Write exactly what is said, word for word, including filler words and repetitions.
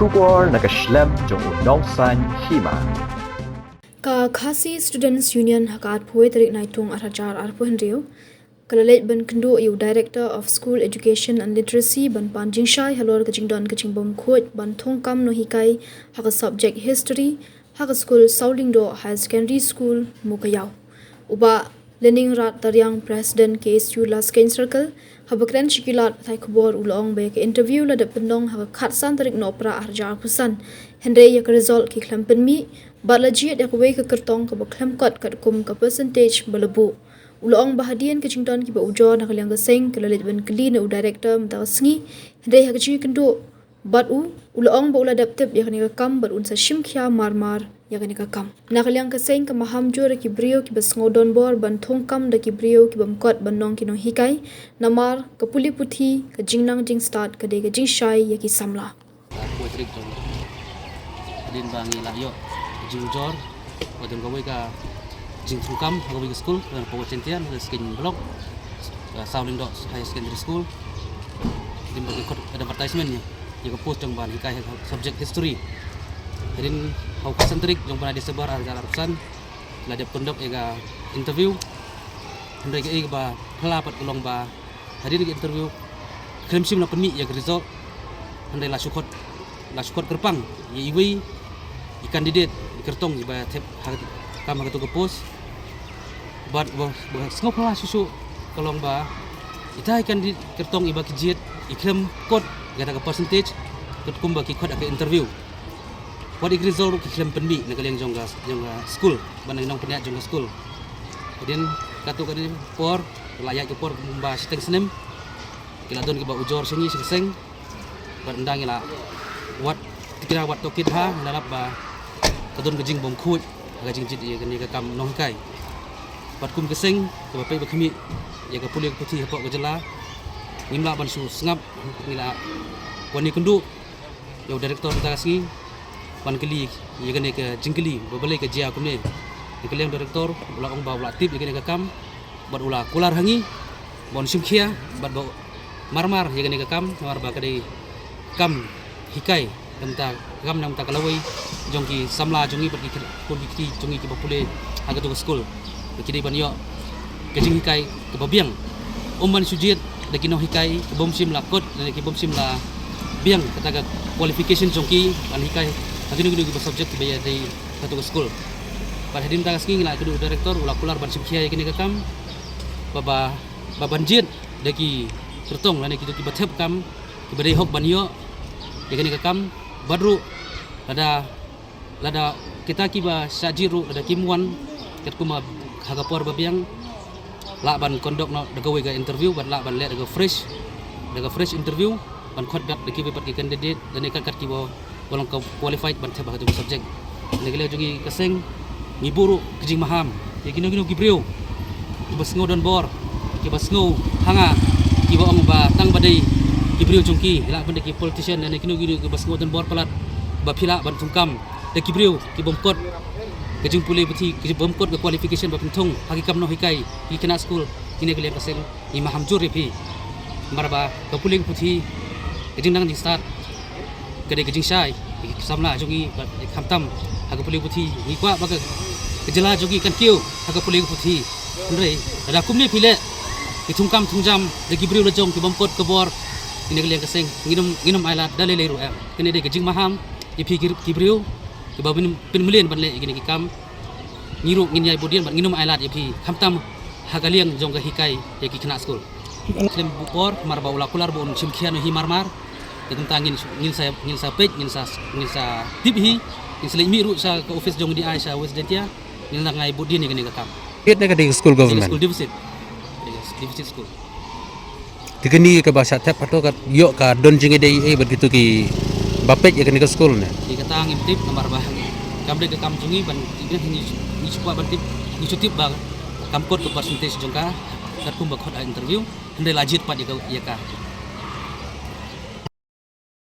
Khubor na ka shlem jong u nongsan hima. Ka Khasi Students Union ha ka arphew tarik Naitung arhajar arphew hynriew ka la leit ban kynduh ïa u Director of School Education and Literacy ban pan jingshai halor ka jingdon ka jingbymkhuid ban thungkam nonghikai ha ka subject History ha ka skul Sawlyngdoh Higher Secondary School, Mowkaiaw. U Bah Leningrad Tariang, President K S U Laskeiñ Circle, haba kren sha ki lad pathai khubor u la ong ba ïa ka interview la dep pynlong ha ka khatsan tarik Nohprah arhajar arphew san. Hynrei ïa ka result ki khlem pynmih bad la jied ïa kawei ka kyrtong kaba khlem kot katkum ka percentage ba la buh. U la ong ba hadien ka jingdon kiba ujor na ka liang ka seng ka la leit ban kylli na u Director mynta ka sngi. Hynrei ha ka jingkynduh bad u, u la ong ba u la dep tip ïa kane ka kam bad un sa shim khia marmar ïa kane ka kam. Na ka liang ka seng ka maham jur ïa ki briew kiba sngew donbor ban thungkam da ki briew ki bym kot ban long ki nonghikai, namar ka pule puthi, ka jingnang jingstad ka dei ka jingshai ïa ki samla. Arphew tarik jong, hadien ba ngi la ïoh ka jingujor ba don kawei ka jingthungkam ha kawei ka skul, ha Power Gentian, ha Skein Block, ka Sawlyngdoh Higher Secondary School. Hadien ba ki khot advertisement ïa ïa ka post jong ban hikai ha subject History. Hadien ha u khatsan tarik jong bnai December arhajar arphew san la dep conduct ïa ka interview. Hynrei kaei kaba phylla pat ka long ba hadien ka interview khlem shym la pynmih ïa ka result. Hynrei la shu khot, la shu khot kyrpang ïa iwei i candidate, i kyrtong iba thep ha, kam ha katu ka post. Bad ba, ba sngewphylla shuh shuh ka long ba ita i candidate kyrtong iba ki jied i khlem kot ïa kata ka percentage katkum ba ki khot ha ka interview. Wat ïa ka result ruh ki khlem pynmih na ka liang jong ka, jong ka skul bad na ki nongpynïaid jong ka skul. Hadien katu ka dei por, la ïaid ka por kumba shiteng snem, ki la don kiba ujor sha ngi sha ka seng. Bad ynda ngi la wad tikna wad tohkit bha, ngi la lap ba ka don ka jingbymkhuid ha ka jingjied ïa kane ka kam nonghikai. Bad kum ka seng kaba peit ba khmih ïa ka pule ka puthi hapoh ka jylla, ngim lah ban shu sngap, ngi la wan ïakynduh ïa u Director mynta ka sngi ban kylli ïa kane ka jingkylli ba balei ka jia kumne. Na ka liang u Director u la ong ba u la tip ïa kane ka kam bad u la kular ha ngi ba un shim khia bad ba marmar ïa kane ka kam, namar ba ka dei kam hikai na ka bynta, kam na ka bynta ka lawei jong ki samla jong ngi bad ki khun ki kti jong ngi kiba pule ha katu ka skul. Ba ki dei ban ïoh ka jinghikai kaba biang. Ym ban shu jied da ki nonghikai ki bym shym la kot, da ki bym shym la biang kata ka qualification jong ki ban hikai ha kino kino kiba subject kiba ïadei ha katu ka skul. Bad hadien mynta ka sngi ngi la ïakynduh u Director u la kular ban shim khia ïa kane ka kam, ba, ba, ba ban jied da ki kyrtong lane kito kiba thep kam kiba dei hok ban ïoh ïa kane ka kam. Bad ruh lada, lada kita kiba shah jied ruh lada kim wan katkum ha ka por ba biang, lah ban conduct noh da kawei ka interview bad lah ban leh da ka fresh, da ka fresh interview ban khot back da kiwei pat ki candidate lane kat kat kiba, ba long ka qualified ban thep ha katu ka subject. Na ka liang jong ngi ka seng ngi buh ruh ka jingmaham ïa kino kino ki briew kiba sngew donbor, kiba sngew ha nga, kiba ong ba tang ba dei ki briew jong ki, lah ban dei ki politician lane kino kino kiba sngew donbor palat, ba phi lah ban thungkam da ki briew ki bym kot ka jingpule puthi, ki bym kot ka qualification ba phin thung ha ki kam nonghikai, ki khynnah skul. Ngi na ka liang ka seng ngi maham jur ïa phi. Namar ba ka pule ka puthi, ka jingnang jingstad ka dei ka jingshai ïa ki samla jong ngi, bad khamtam ha ka pule ka puthi ngi kwah ba ka, ka jylla jong ngi kan kiew ha ka pule ka puthi. Hynrei lada kumne phi leh, phi thungkam thungjam da ki briew la jong ki bym kot ka bor, ngi na ka liang ka seng ngin ym, ngin ym ailad da lei lei ruh em. Kane dei ka jingmaham ïa phi ki, ki briew kiba pynmlien ban leh ïa kine ki kam. Ngi ruh ngin ïai bud ïa bad ngin ym ailad ïa phi khamtam ha ka liang jong ka hikai ïa ki khynnah skul. Khlem buh por namar ba u la kular ba un shim khia noh hi marmar. Te kumta ngin, ngin sa, ngin sa peit, ngin sa, ngin sa tip hi. Ngin sa leit mih ruh sha ka office jong u D I sha West Jaintia. Ngin nang ai bud ïa kane ka kam. Ïa kane ka dei ka skul government, school deficit. Yes, deficit school. Te kane kaba shah thep hato ka ïoh ka don jingïadei ei bad kito kiba peit ïa kane ka skul ne? Te kata ngim tip namar ba kam dei ka kam jong ngi ban tip, ngi, ngi shu kwah ban tip, ngi shu tip ba kam kot ka percentage jong ka katkum ba khot ha interview, hynrei la jied pat ïa ka, ïa ka.